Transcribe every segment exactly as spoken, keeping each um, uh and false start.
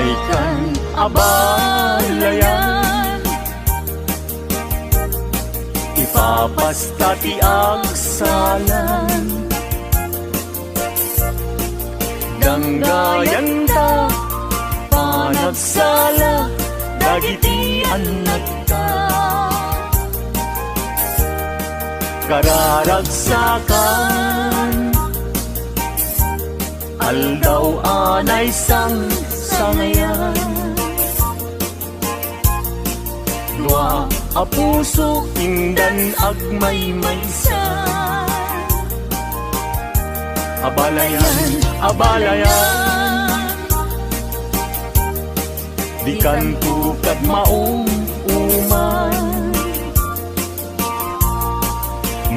Dikan abalayan, ipapasta ti agsalan. Danggayanta panagsala dagiti annakta. Kararagsakan, aldaw a naisangsangayan. Dua a puso indan agmaymaysa. Abalayan, abalayan, dikanto kad maum-uman.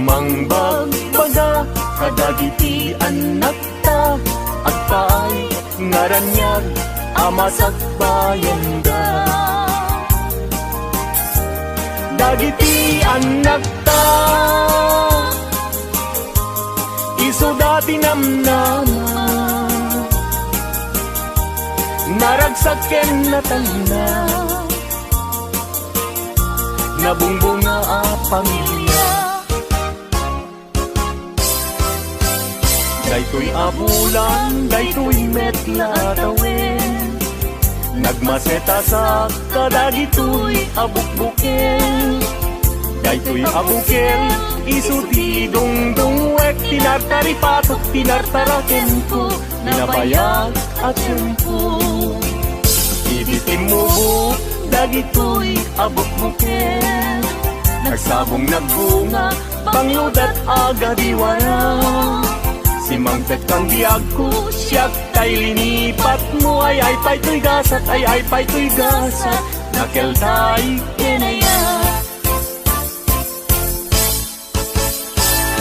Mangbagbaga kadagiti annakta, agpaay nga raniag a masagbayanda. Dagiti annakta, isuda ti namnama, naragsak ken natalna, nabungbunga a pamilia. Daytoy a bulan, daytoy met la a tawen, nagmasetasak kadagitoy a bukbukel. Daytoy a bukel, isu ti dungdungwek, tinartaripatok, tinartarakenko, nabayag a tiempo. Idi timmubok dagitoy a bukbukel, nagsabong nagbunga, pangludat a gadiwara. Simmangpetkang biagko, siak tay linipatmo, ay-ay pay toy gasat, ay-ay pay toy gasat, nakeltay ken ayat.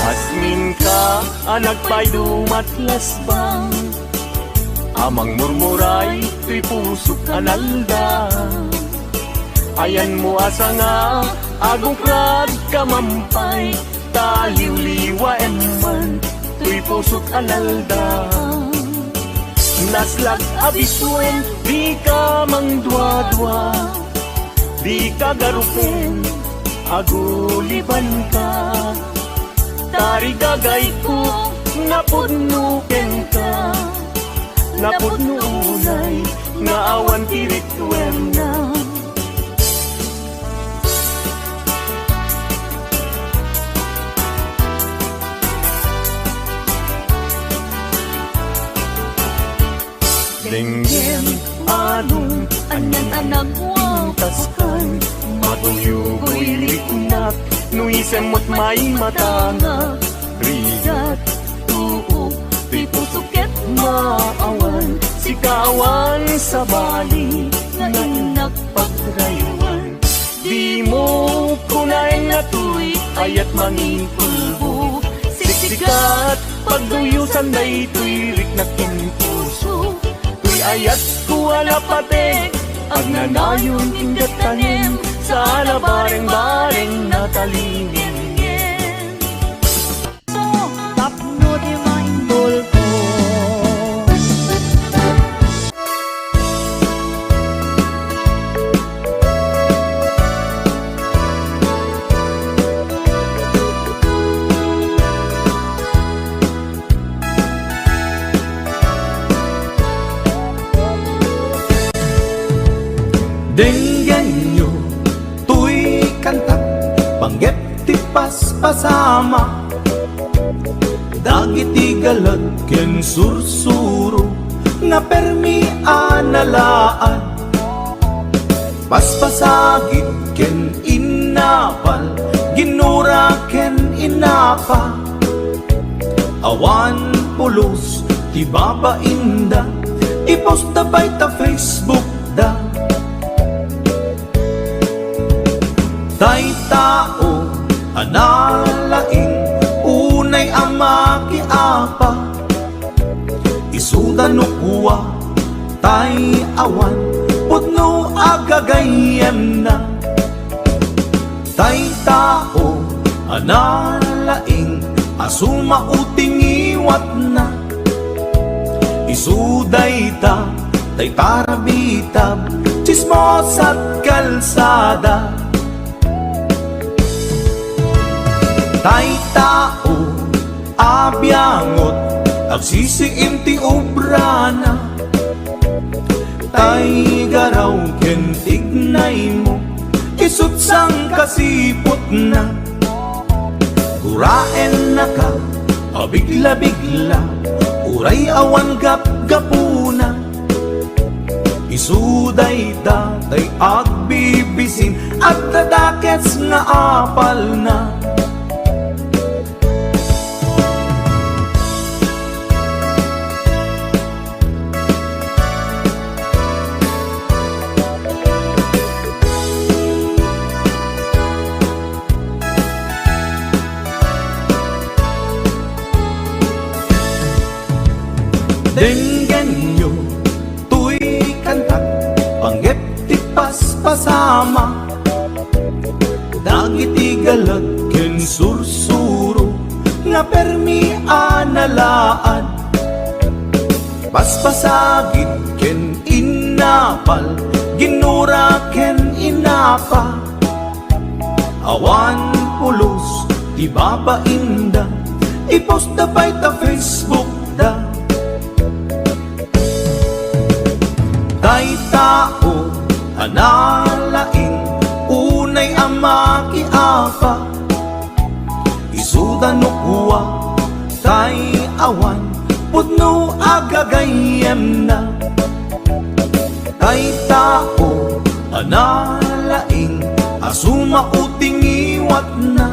Asminka a nagpaydumat lasbang, a mangmurmuray toy pusok a nalda. Ayanmo a sanga, agukradka mampay, ta liwliwaem man toy pusok a nalda. Naslak a bisuen, dika mangduadua, dika garupen, agulibanka. Tarigagayko, napudno kenka, napudno unay nga awan ti ritualna. Denggem, anong, anian a nagwapaskan, matuyugoy riknak, no isem met maimatangak, rigat, tuok, ti puso ket maawan, sika awan sabali, nga innak pagraywan. Dimo kunaen a toy ayat mangipulbo, siksikat, pagduyosan daytoy riknak ken puso. Toy ayatko a napateg, agnanayon inggad tanem, saan a bareng-bareng natalingenngen. Tapno di maindulko. Denggenyo toy kantak, panggep ti paspasama. Dagiti galag ken sursuro nga permi a nalaad. Paspasagid ken innapal, ginura ken innapa. Awan pulos ti babainda, i-post da pay ta Facebook da. Tay tao a nalaing, unay a makiapa, isuda no kua, tay awan pudno a gagayyemna. Tay tao a nalaing a sumao ti ngiwatna, isu dayta tay parabitab, tsismosa't kalsada. Tay tao a biangot, agsisiim ti obrana. Tay garaw ken tignaymo, isu't sangkasiputna. Guraennaka a bigla-bigla, uray awan gapgapuna. Isu dayta tay agbibisin, adda dakes nga apalna. Denggenyo toy kantak, panggep ti paspasama. Dagiti galag ken sursuro nga permi a nalaad. Paspasagid ken innapal, ginura ken inapa. Awan pulos ti babainda, i-post da pay ta Facebook da. Tay tao a nalaing, unay a makiapa, isuda no kua tay awan pudno a gagayyemna. Tay tao a nalaing a sumao ti ngiwatna.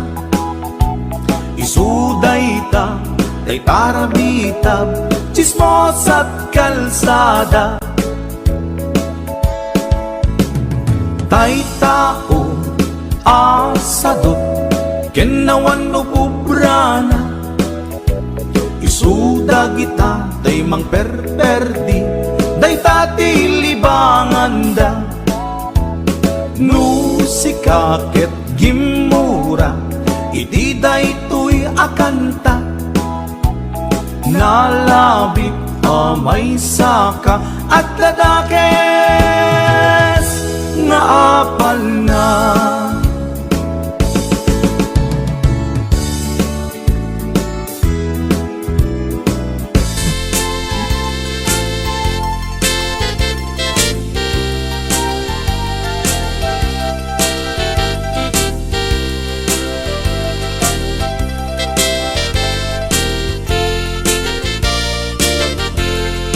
Isu dayta tay parabitab, tsismosa't kalsada. Tay tao a sadut ken awan ububrana. Isu dagita tay mangperperdi, dayta ti libanganda. No sika ket gimmura iti daytoy a kanta, nalabit a maysaka, adda dakes nga apalna.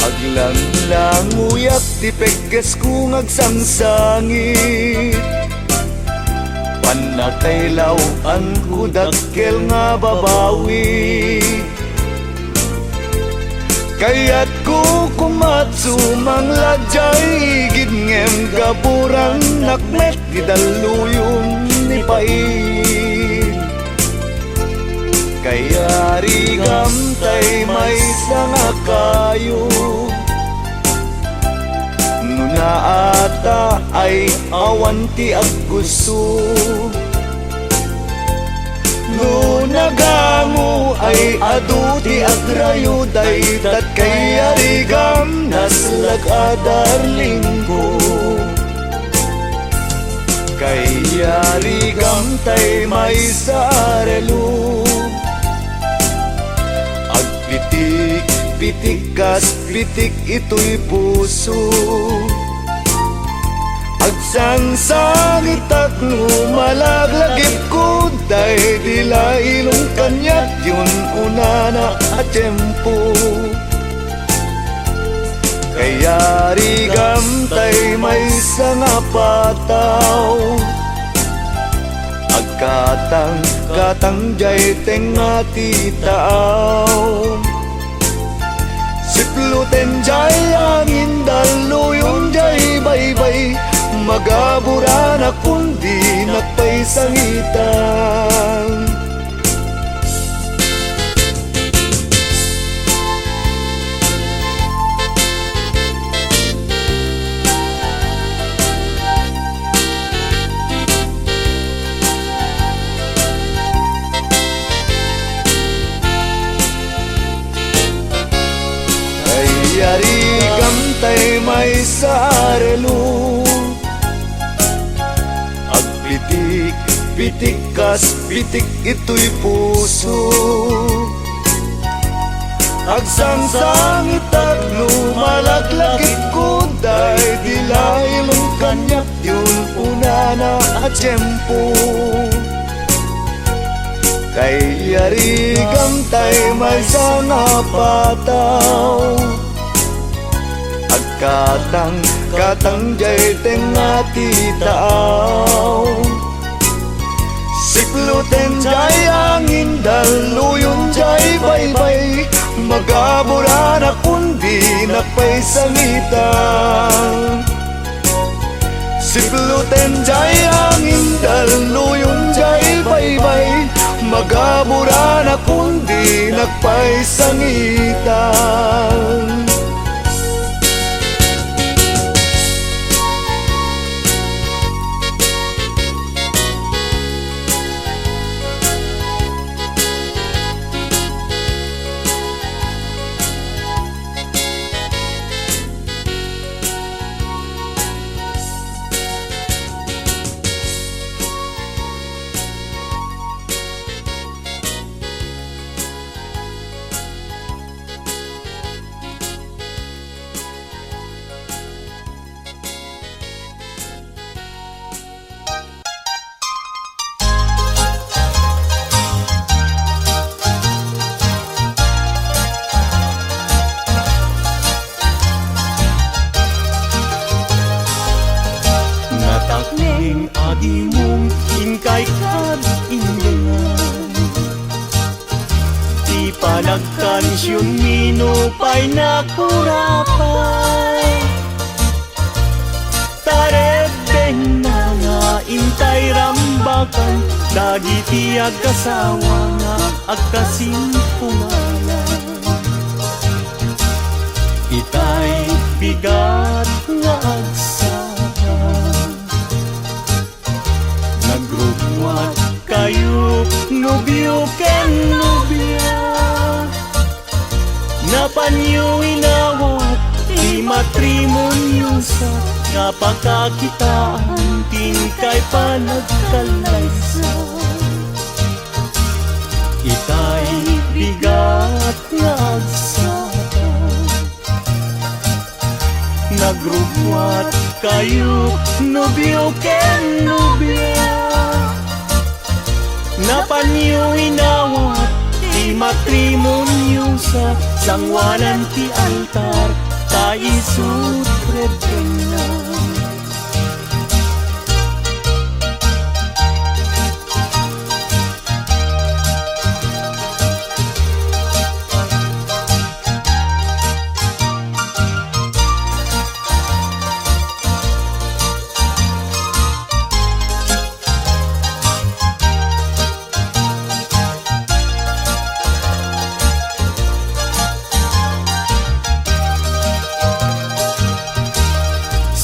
Aglanglanguyak ti peggesko nga agsangsangit. Pannakailaw-anko dakkel nga babawi. Kayatko koma sumangladdiay igid ngem gapuran nakmet ti dalluyon ni Paid. Kayarigam tay maysa nga kayo. No naata ay awan ti aggusto. No nagango ay adu ti agrayo, daytat kayarigam naslag a darlingko. Kayarigam tay maysa a relo. Agpitik-pitik kas pitik itoy puso. Agsangsangitak no malaglagipko, daydi la ilong kaniak yon unana a tiempo. Kayarigam tay maysa nga pataw. Agkatang-katang jay tengnga ti taaw. Siploten jay angin, dalluyon jay baybay. Magaburanak kun dinak pay sangitan. Kayarigam Tay maysa a relo, agpitik-pitik kas pitik itoy puso. Agsangsangitak no malaglagipko, daydi laeng kaniak ti un-unana a tiempo. Kayarigan tay maysa nga pataw, agkatangkatang jay tengnga ti taaw. Siploten jay angin, dalluyon jay baybay, magaburanak kun dinak pay sangitan. Siploten jay angin, dalluyon jay baybay, magaburanak kun dinak pay sangitan. Natakneng a gimong inkay kad indengan. Ti panagkansionmi nupay nakurapay. Tarebbengna nga intay rambakan dagiti agkasawa nga agkasimpungalan. Itay bigat nga agsapa. Nagrugruat kayo, nobio ken nobia. Napanyo inawat ti matrimonio sa nga pakakitaan ti inkay panagkallaysa. Itay bigat nga agsapa. Nagrugruat kayo, nobio ken nobia. Napanyo inawat ti matrimonio sa sangoanan ti altar, ta isu't rebbengna.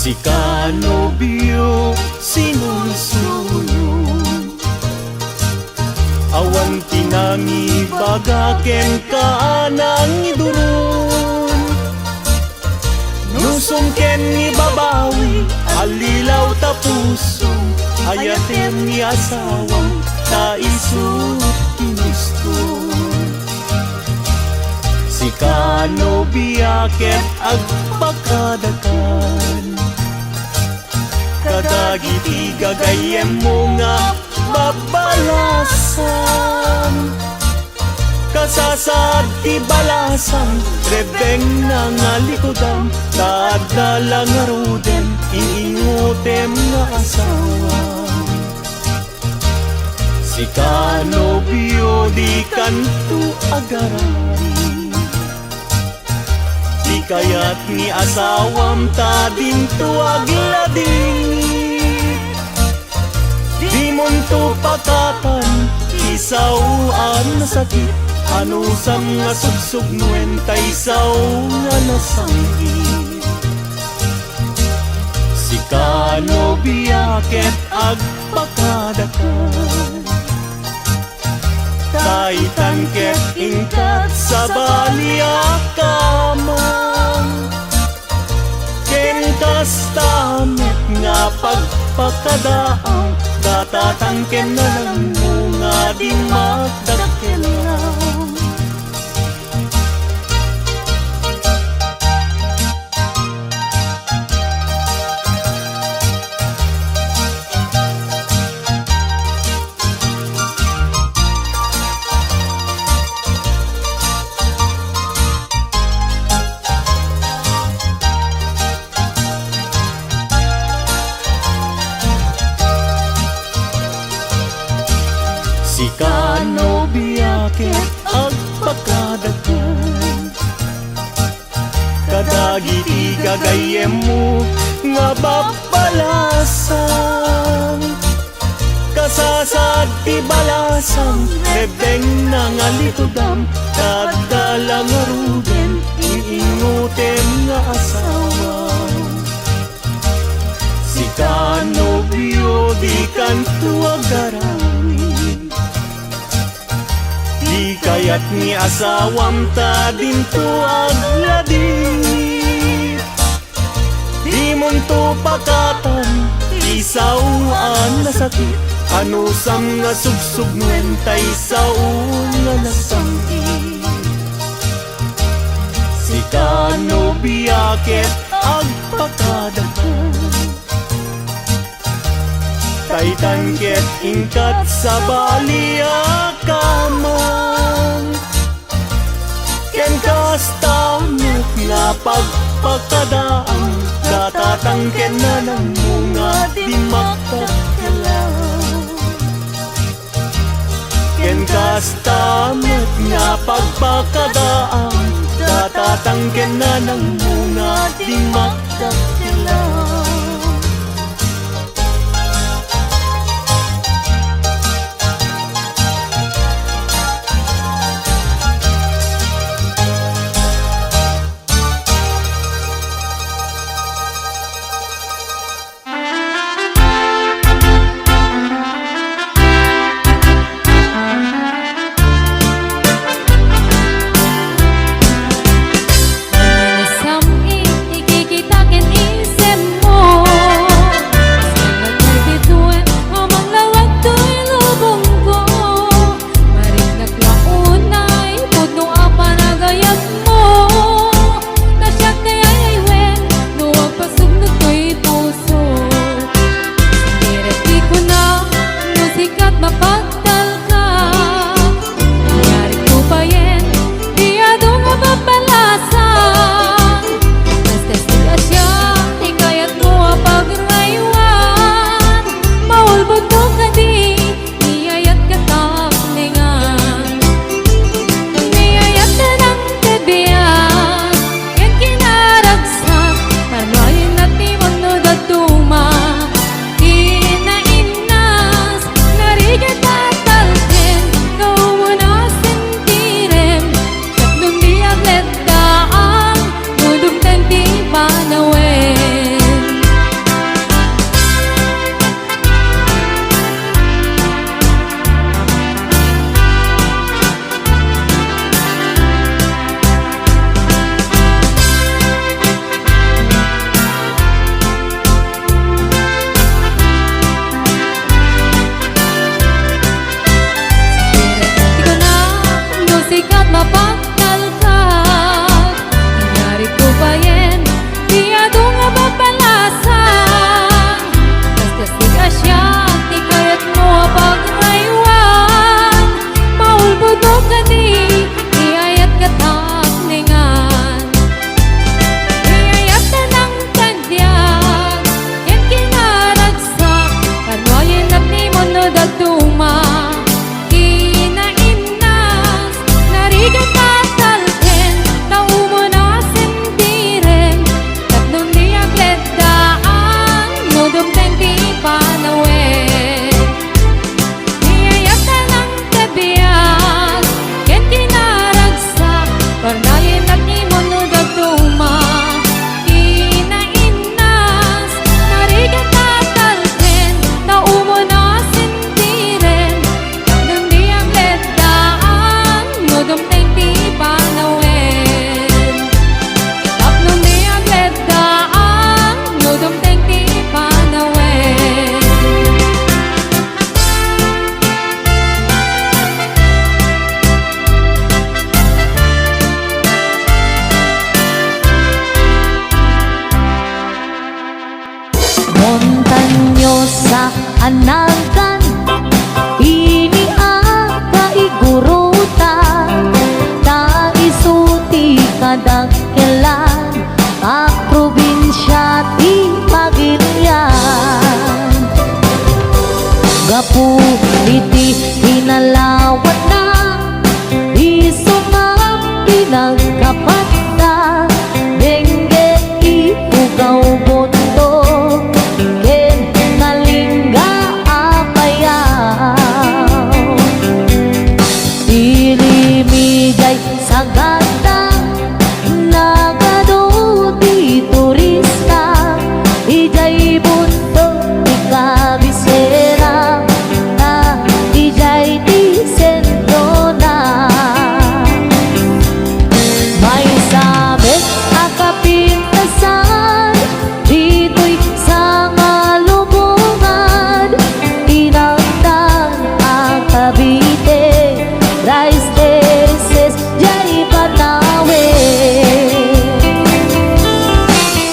Sika, nobio, sinulsulo. Awan ti nangibaga kenka a nangiduron. Nusong ken ni babawi, allilaw ta pusom, ayatem ni asawam, ta isu't kinustom. Sika, nobia, ket agpakadakan kadagiti gagayyemmo nga babbalasang. Kasasaad ti balasang, rebbengna nga likudam, ta adda la ngaruden, iningotem nga asawa. Sika, nobio, dikanto agarari. Ti kayat ni asawam ta dinto agladingit. Dimonto pakatan ti sao a nasakit, anusam nga sugsugnoen ta isao nga nasangit. Sika, nobia, ket agpakadakan. Ta itan ket inkat sabali a kamang. pagpakadaang, datatang ken nanangmo nga dimmakdakkel. Sika, nobia, ket agpakadakan kadagiti gagayyemmo nga babbalasang. Kasasaad ti balasang, rebbengna nga litudam, ta adda la ngaruden iingutem nga asawa. Sika, nobio, dikanto agaramid. Di kayat ni asawam ta dinto agladit. Dimonto pakatan ti sao a nasakit. Anusam nga sugsugnen tay sao nga nasangkit. Sika, nobia, ket agpakadakan. Taytan ket inkat sabali a kamang. Ken kasta met nga pagpakadaang, datatang ken nanangmo nga dimmakdakkel. Ken kasta met nga pagpakadaang, datatang ken nanangmo nga dimmakdakkel. Sam-i, ikikita ken Nagan, ini a kaigurutan, ta isu ti kadakkelan a probinsia ti Pagilian. Gapu iti kinalawanna, isu nga pinagkapatda, dengge, ipugaw, bunto, ken nalingga a payaw. Ilimigay sagada, nagadu ti turista, idiay bunto ti kabisera, ta idiay ti sentrona. Maysa met a kapintasan, ditoy Sangalubongan, tinangtan a Cavite, rice terraces, jay panawen.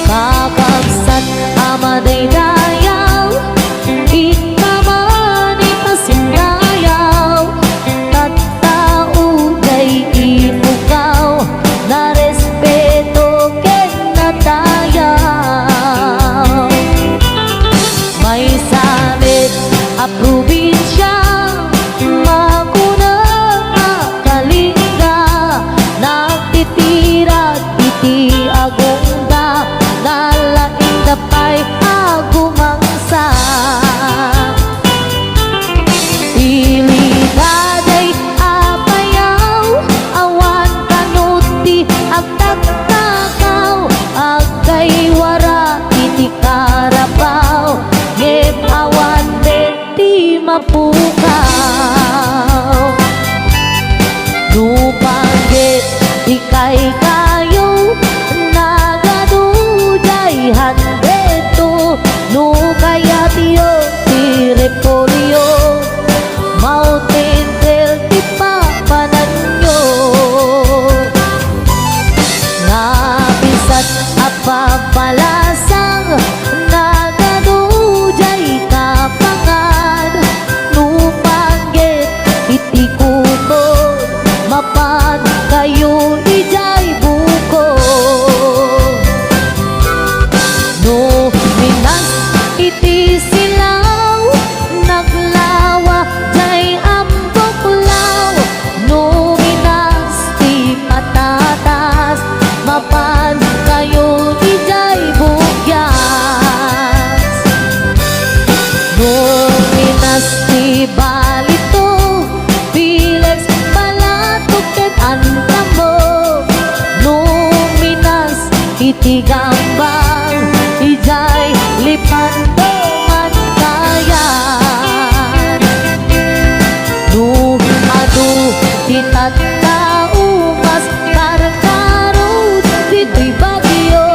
Kakabsat a madaydayaw, ita manen a sindayaw, tattao jay ipukaw, narespeto ken nadayaw. Maysa met a probinsia, makunak a Kalinga, nagtitirag iti agongda, nalaingda pay a gumangsa. Ilida jay a payaw, awan kano ti agtaktakaw, aggaywara iti karabaw, ngem awan met ti mapukaw. No panggep ti kaykayo, nagadu jay handetto. No kayatyo ti repolyo, Mountain Trail ti papananyo. Napisat a papalasang, nagadu jay Kapangan. No panggep iti kuko, mapan kayo idiay buko. No minas iti silaw, naglawa jay ambuklaw. No minas ti patatas, mapan kayo idiay bugyas. No minas ti balito, Felix, Balatok ken Antamo. No minas iti gambang, idiay Lipanto man kayan. No adu ti tattao, kas karkaro ditoy Baguio,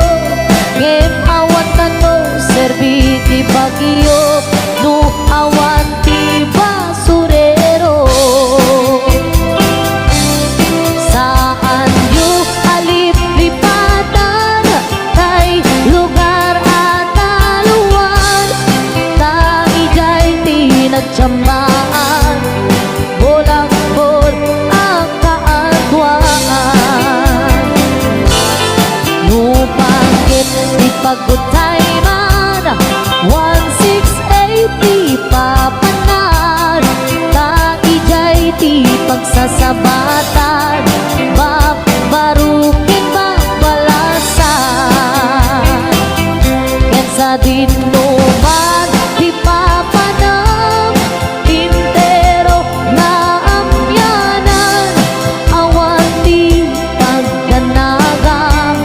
ngem awan kano serbi ti Baguio no awan ti basurero. Saanyo a liplipatan tay lugar a taluan, ta idiay ti nagtiammaan, bulakbol a kaaduan. No panggep ti pagutayman, one six eight ti papanan, ta idiay ti pagsasabatan, babbaro ken babbalasan. Ken sadino man ti papanan, entero naamyanan, awan ti pagdanagam,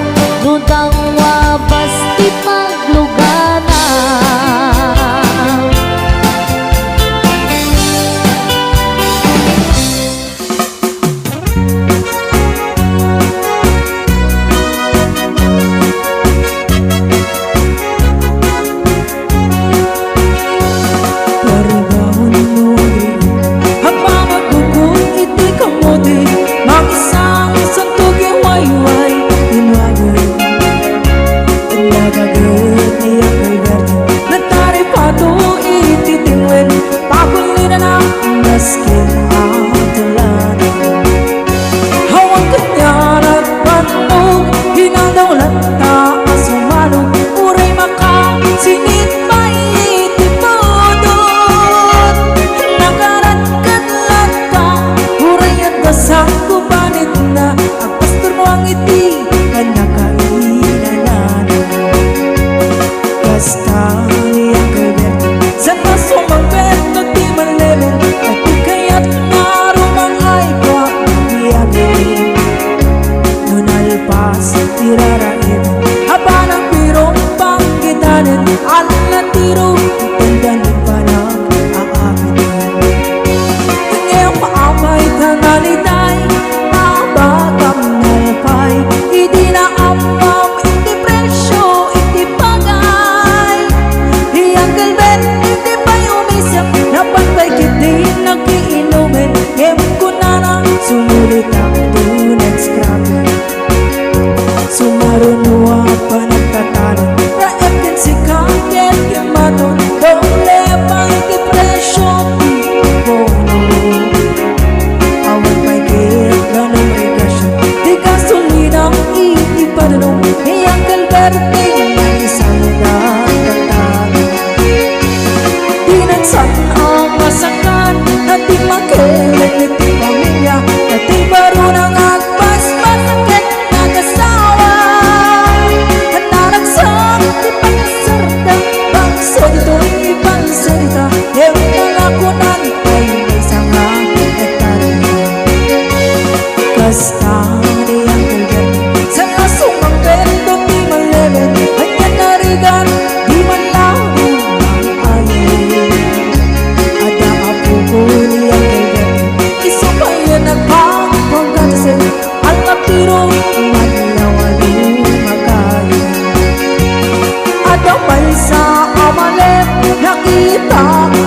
no dangwabas ti pagluganam. Iraraim, apanak pirumbang kitanen, ala tiro, tanda ni panag aakit. Ngem apay ta nalitay, mabagam nalpay, idi naammom iti presio iti bagay. Hi Uncle Ben, iti pay umisip, napan pay ket ti nakiinumen, ngem kunana, sumulitak to next crop. Sumaruno a panagtatalo, raep ken sika ket ken bato, doble pay ti presio ti abono. Awan pay ket gana regasio ti gasolina iti padulong ni Uncle Berting, naisalga tatalo. Di nagsan-o a masakan, na ti makilen iti pamilia, na ti baro nga agpaspas ket nagasawa. Naragsak ti panasarda, bangso ditoy, bangso dita, ngem nalakunan pay maysa nga hektarya. Kasta ni Uncle Ben, saan a sumangpet no ti mallemen, ania narigat, di man laeng ayen. Adda a pukaw ni Uncle Ben, isu pay a nagpangpanggatas, ala tiro, madlaw a lumakayo. Adda maysa a malem, nakita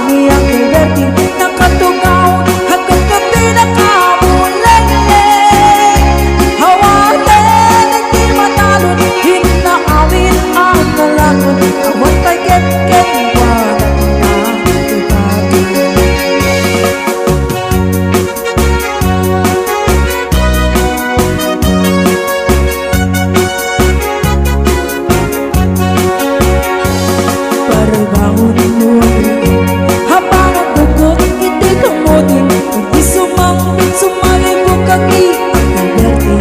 ni Uncle Berting, nakatugaw, hanggang kapi nakamulengleng. Awanen ti matalon, inna amin a nalakon, awan pay ket kenkuana a ipatulong. Parbangon mo ang riin, habang nagkutkot iti kamuti, iti sumang-, sumalibog kaki ang Alberti.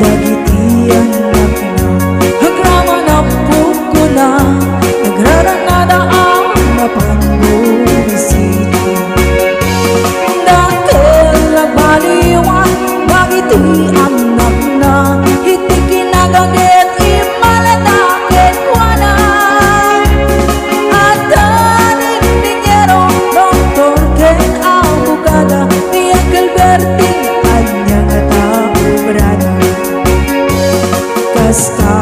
Dagiti annakna, agraman a pukuna, nagrarangada a mapan bumisita. Dakkel a baliwan dagiti annakna, iti kinagagit immalada kenkuana. Adda inhinyero, doktor, ken abogada, ni Uncle Berting, ania ngata obrana? Kasta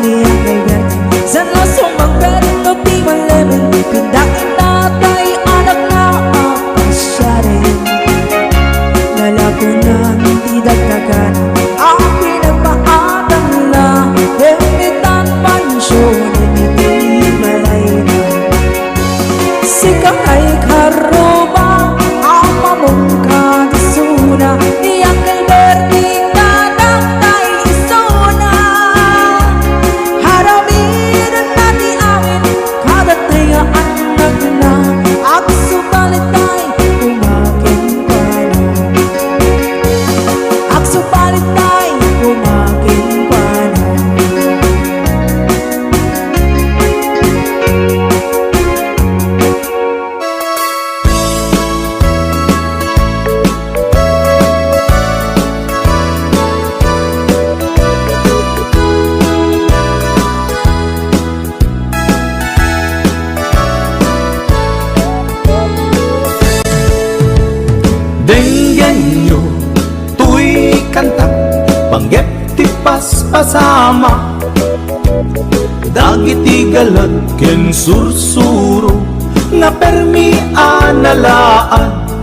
ni Uncle Berting, saan a sumangpet no ti mallemen, pindak inna tay anakna a pasiaren. Nalakunan ti dagdagana a pinagpaadangna, ket itan mansion iti balayna. Sika ay karruba a mamungkad isuna, ni Uncle Berting, nadakday isuna. Aramidna ti amin, kadatay nga annakna, agsubalitay, umakin kuana. Agsubalitay, umakin kuana. Denggenyo toy kanta, panggep ti paspasama. Dagiti galag ken sursuro nga permi a nalaad.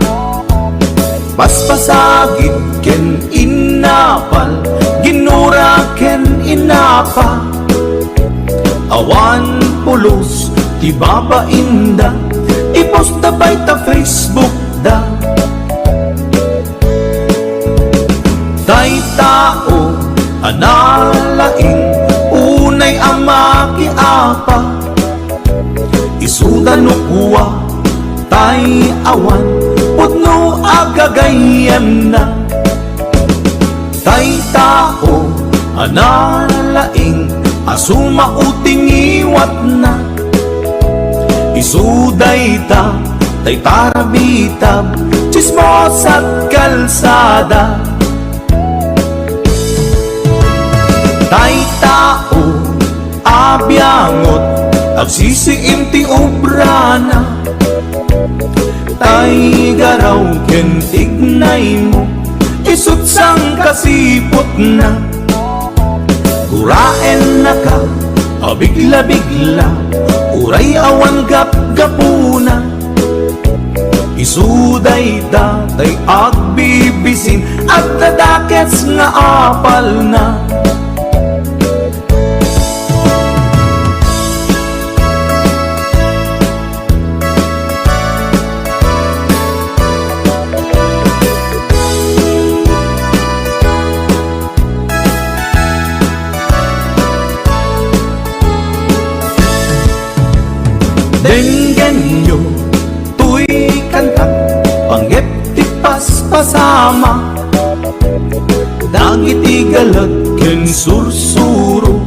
Paspasagid ken innapal, ginura ken innapa. Awan pulos ti babainda, i-post da pay ta Facebook da. Tay tao a nalaing, unay a makiapa, isuda no kua, tay awan pudno a gagayyemna. Tay tao a nalaing a sumao ti ngiwatna. Isu dayta, tay tarabitab, tsismosa't kalsada. Piangot, agsisiim ti obrana. Tay garaw ken tignaymo, isut' sangkasiputna. Guraennaka a bigla-bigla, uray awan gapgapuna. Isu dayta tay agbibisin, adda dakes nga apalna. Denggenyo toy kanta, panggep ti paspasama. Dagiti galag ken sursuro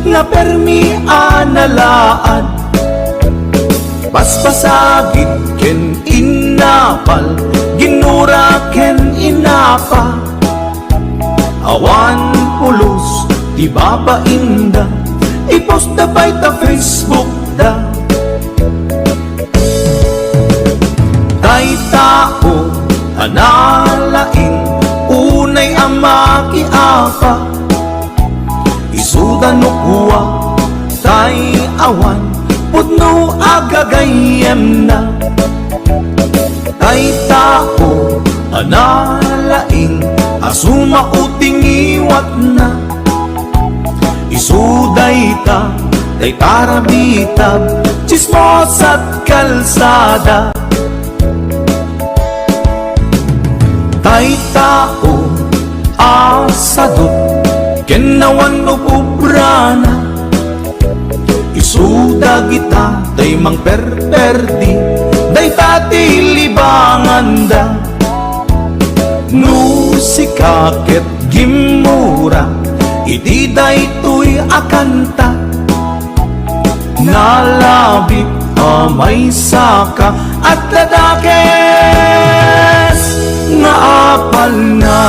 nga permi a nalaad. Paspasagid ken innapal, ginura ken inapa. Awan pulos ti babainda, i-post da pay ta Facebook da. Tay tao a nalaing, unay a makiapa. Isuda no kua tay awan pudno a gagayyemna. Tay tao a nalaing a sumao ti ngiwatna. Isu dayta tay tarabita, tsismosa't kalsada. Tay tao a sadut ken awan ububrana. Isu dagita tay mangperperdi, dayta ti libanganda. No sika ket gimmura iti daytoy a kanta, nalabit a maysaka, adda dakes nga apalna.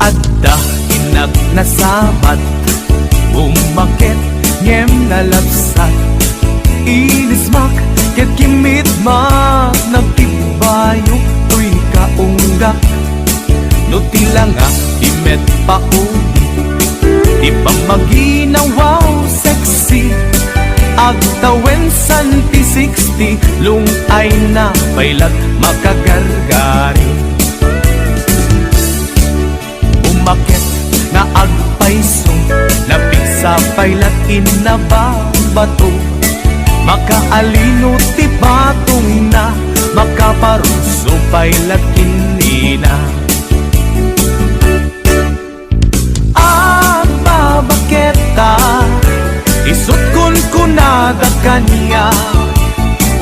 Adda innak nasabat, umaket ngem nalabsat. Inismak ket kimitmak, nagtibayo toy kaunggak. No ti langak ti met pauli, ti pammaginawaw sexy. Agtawen santi sixty, lung-ayna pay lat makagargari. Umaket nga agpayso, napigsa pay lat inna babato. Makaalino ti patongna, makaparuso pay lat ken nina. Agbabaketa, isut' kunkunada kaniak.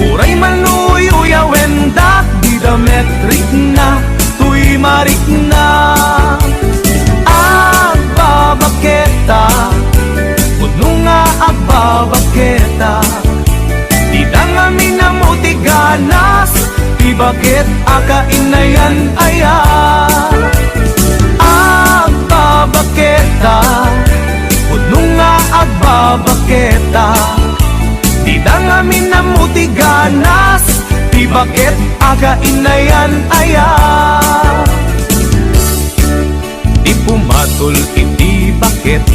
Uray man uyuyawendak, dida met rikna toy marikna. Agbabaketa, pudno nga agbabaketa. Dida ngamin ammo ti ganas, ti baket a kainayan aya. Agbabaketa, pudno nga agbabaketa. Dida ngamin ammo ti ganas, ti baket a kainayan aya. Ti pumatol iti baket,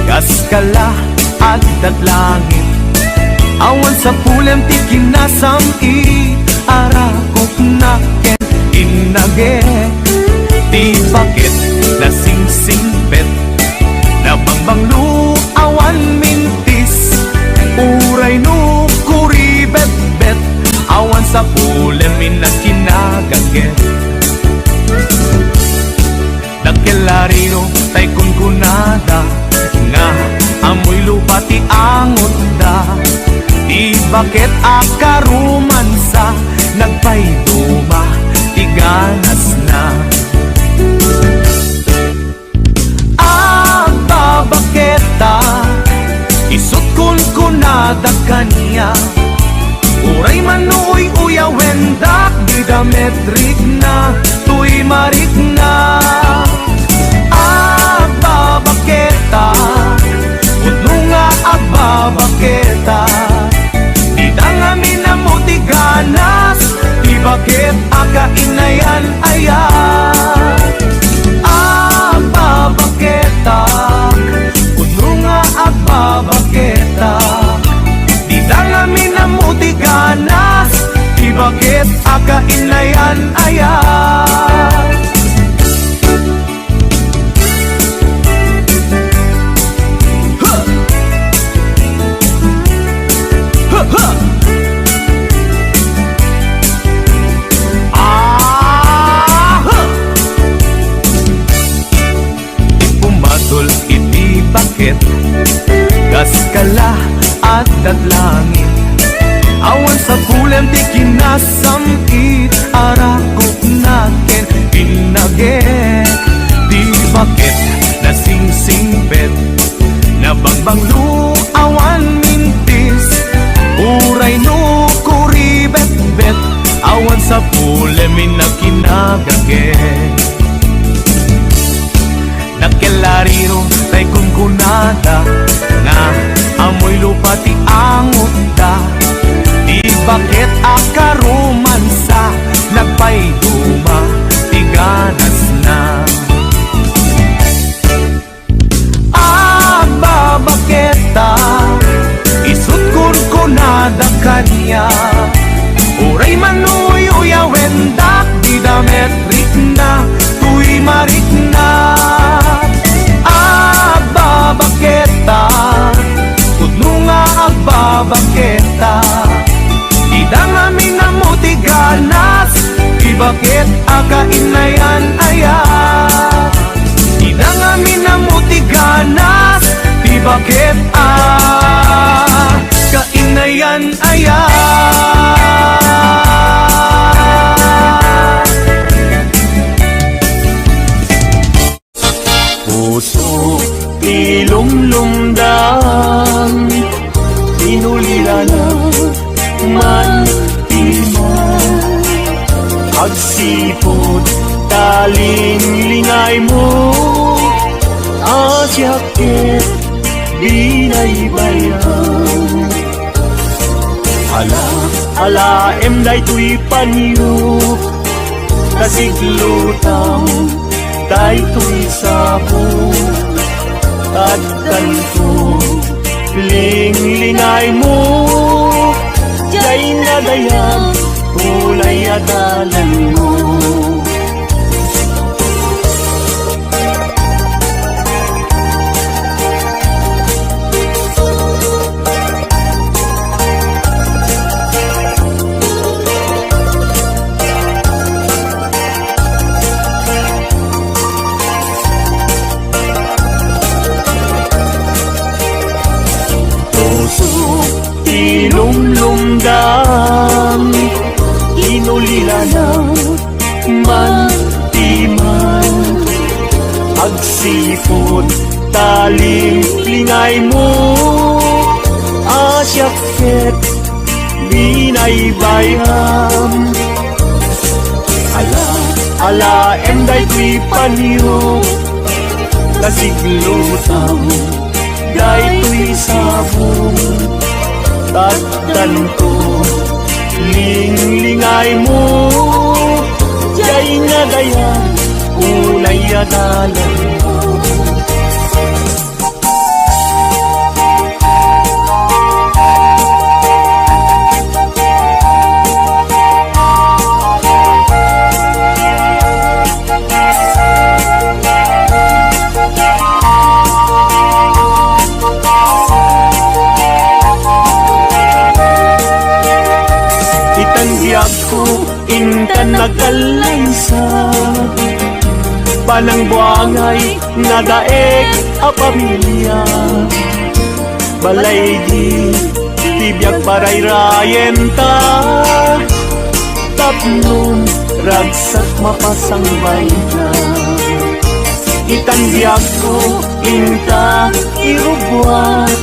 kas kala agdatlangit. Awan sapulem ti kinasam-it, arakopna ken innaget. Ti baket nasingsingpet, nabangbanglo, awan mintis. Uray no kuribetbet, awan sapulem inna kinagaget. Dakkel a rino tay kunkunada, nga ammoy lupa ti angotda. Ti Baket a karumansa, nagpayduma ti ganasna. Agbabaketak, isut' kunkunada kaniak. Uray man no uy-uyawendak, dida met rikna toy marikna. Agbabaketak, pudno nga agbabaketak. Dida ngamin ammo ti ganas, ti baket a kainayan aya. Agbabaketak, pudno nga agbabaketak. Dida ngamin ammo ti ganas, ti baket a kainayan aya. Bumadul iti baket, kas kala adda langit. Awan sapulem ti kinasam-it, arakopna ken pinnagek. Ti baket nasingsingpet, nabangbanglo awan mintis. Uray no kuribetbet, awan sapulem a kinagagek. Dakkel a riro tay kunkunada nga ammoy lupa ti angotda. Ti baket a karumansa, nagpayduma ti ganasna. Agbabaketak, isut' kunkunada kaniak. Uray man no uy-uyawendak, dida met rikna toy marikna. Agbabaketak, pudno nga agbabaketak. Dida ngamin ammo ti ganas, ti baket a kainayan aya. Dida ngamin ammo ti ganas, ti baket a kainayan aya. Pusok ti lumlumdam, inulilana man ti man. Agsipud ta linglingaymo, a siak ket binaybayan. Ala, alaem daytoy panyo, ta siglutam daytoy sabong. Addanto, linglingaymo, diay nadayag, ulay a dalanmo. Pusok ti lumlumdam, inulilana man ti man. Agsipud ta linglingaymo, a siak ket binaybayam. Ala, alaem daytoy panyo, ta siglutam daytoy sabong. Addanto, linglingaymo, diay nadayag, ulay a dalanmo. Itan biagko, intan nagkallaysa, panangbuangay, nadaek a pamilia. Balay di Ti biag parayrayenta, tapno ragsak mapasangbayta. Itan biagko, inta irubbuak.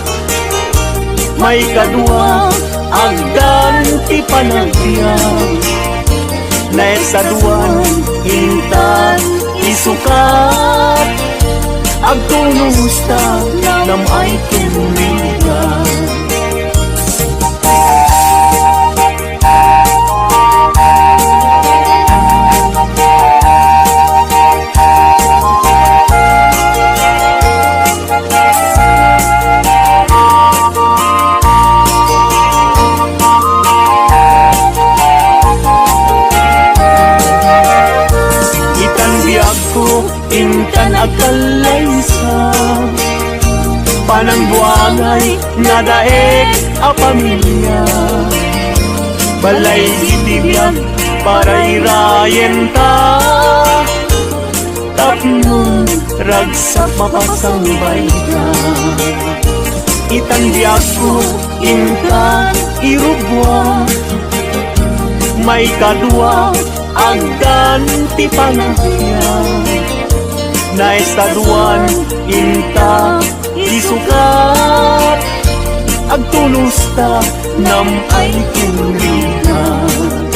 Maikadua, agdan ti panagbiag. Naesaduan, intan isukat. Agtunosta, nam-ay ken rigat. Itan biagko, intan agkallaysa. Panangbuangay nga daek a pamilia. Balay iti biag parayrayenta. Tapno ragsak mapasangbayta. Itan biagko, intan irubbuak. Maikadua, agdan ti panagbiag. Naesaduan, inta isukat. Agtunosta, nam-ay ken rigat.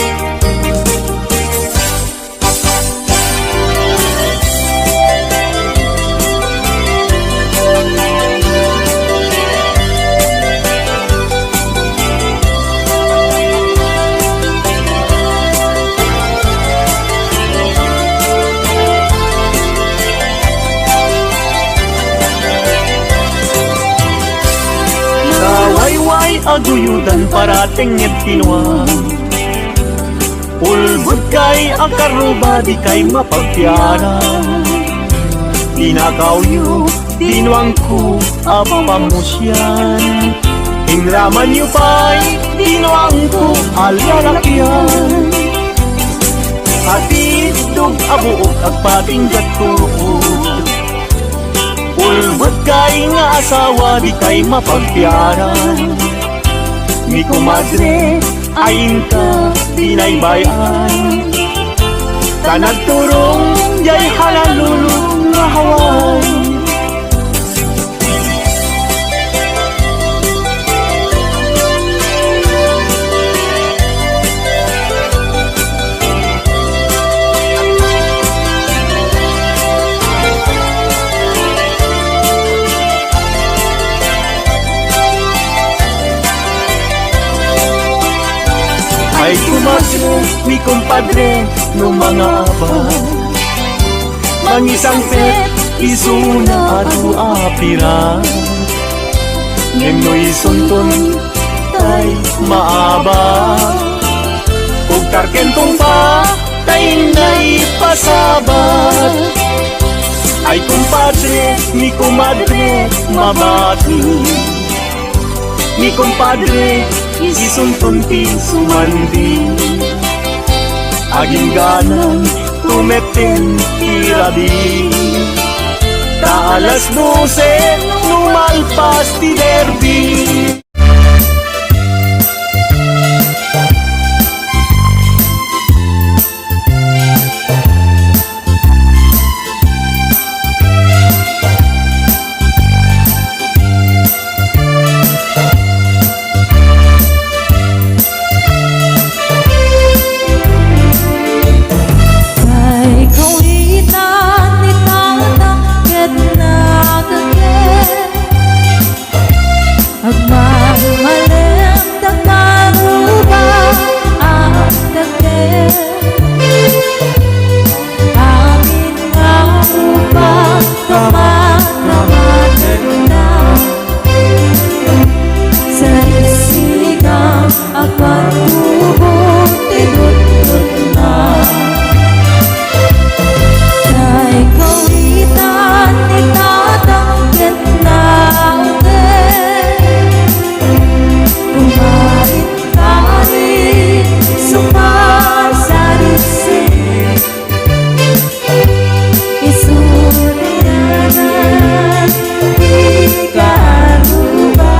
Kawayway a guyodan, paratengnged ti nuam. Ulbodkay a karuba, dikay mapagtiaran. Tinakawyo ti nuangko a pamusian. Inramanyo pay ti nuangko a lalakian. Atiddog a buok, agpatingga tuod. Ulbodkay nga asawa, dikay mapagtiaran. Ni komadre, ay inka binaybay-an. Ta nagturong jay hanalulu nga hawan. Ay kumadre, ni kumpadre, no mangabay. Mangisangpet, isuna adu a pirak. Ngem no isunton tay maaba, ugtar ken tungpa, ta inna ipasabat. Ay kumpadre, ni kumadre, mabati. Ni kumpadre, isunton ti sumandi. Agingganan, tumetten ti rabii. Ta alas dose, no malpas ti derby. Tay kawitan ni Tata ket nagagek. Agmalmalem ta karuba a dagdek. Amin nga ruba, kamat-kamatenna. Sarisigan a pagtubo ti dutdutna. Tay kawitan ni Tatang ket naawtek. Kumain kami sumarsarisi. Isu ti nanan ti karuba.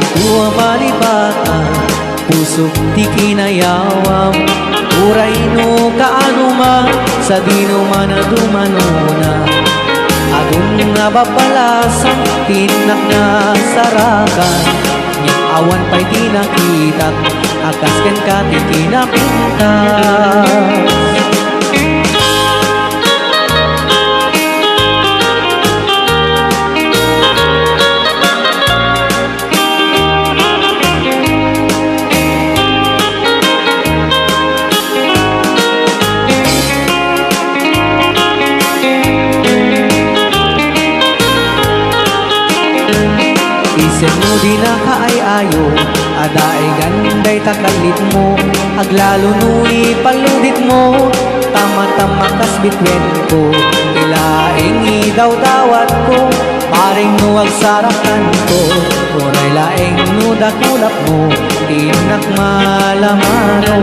Tua malipatan, pusok ti kinayawam. Uray no kaano man, sadino man a dumanona. Adun nga babbalasang, ti innak nasarakan. Ngem awan pay ti nakitak, a kas kenka ti kinapintas. Isemmo dina kaay-ayo, a daigan dayta kallitmo, aglalo no ipalluditmo, tama-tama kas bituen ko, ilaeng idawdawatko, bareng no agsarakanko, uray laeng no dakulapmo, ti innak malamano.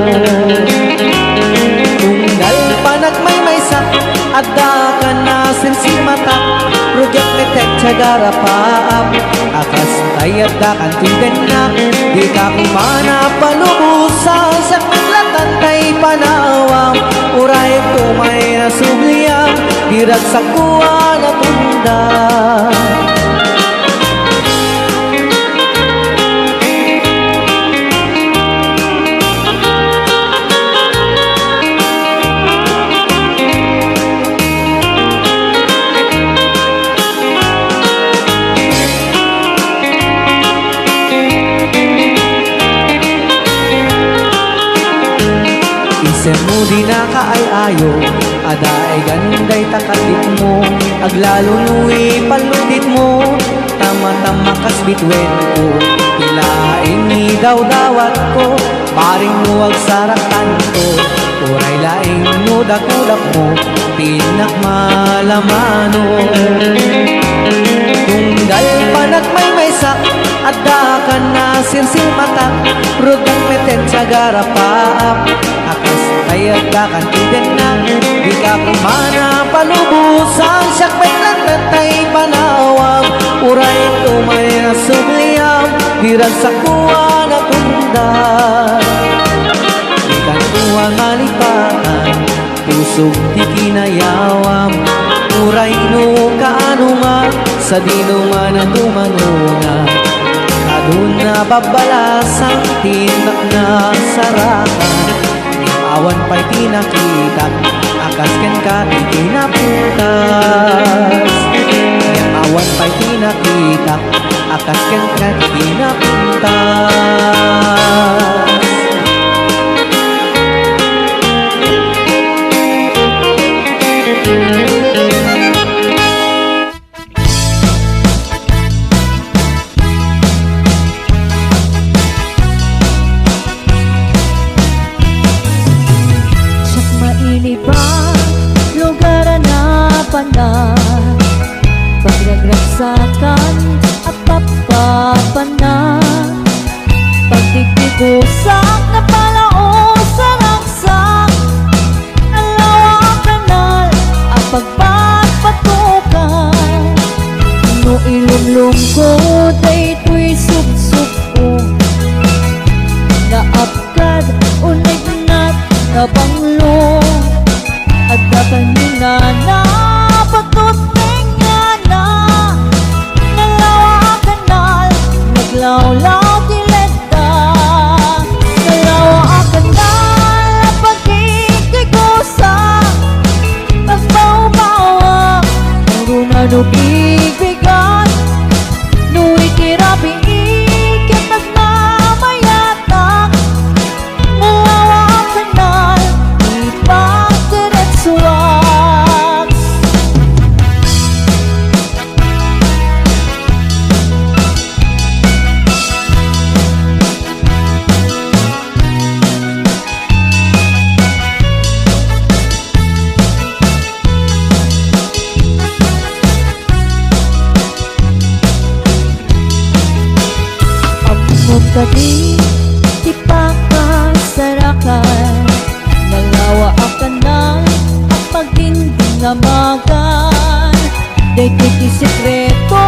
Tunggal panagmaymaysa, adda kan a simsimata, rugiak met ti agarapaak, a kas tay adda kan ti dennak, dika kumana palubosan, siak met latta tay panawam, uray tumay a subliam, di ragsakko a natungdan. Isemmo dina kaay-ayo, a daigan dayta kallitmo, aglalo no ipalluditmo, tama-tama kas bituenko, ilaeng idawdawatko, bareng no agsarakanko, uray laeng no dakulapmo, ti innak malamano. Tunggal panagmaymaysa, adda kan a simsimata, rugiak met ti agarapaak, a kas tay adda kan ti dennak, dika kumana palubosan, siak met latta tay panawam, uray tumay a subliam, di ragsakko a natungdan. Dikan ko a malipatan, pusok ti kinayawam, uray no kaano man, sadino man a dumanona. Adun a babbalasang ti innak nasarakan, ngem awan pay ti nakitak, a kas kenka ti kinapintas. Ngem awan pay ti nakitak, a kas kenka ti kinapintas. Siak mailibat, lugar a napanan, pagragragsakan a papapanan, pagtigtigusak, napalaos a ragsak, nalawa a kanal a pagpatpatukan. No ilumlomko daytoy subsobko, naapkad, unignat, nabanglo. Adda kanina napatutengana, nalawa a kanal, naglawlaw ti led- da. Nalawa a kanal a pagkikikusa, nagbawbawak, uruna no bigbigan, no iti rabii ket nagmamayatak. Nalawa a kanal, ipagdiretsuak. Ammom kadi ti pakasarakan, nalawa a kanal a pagdingdingamagan. Daytoy ti sekreto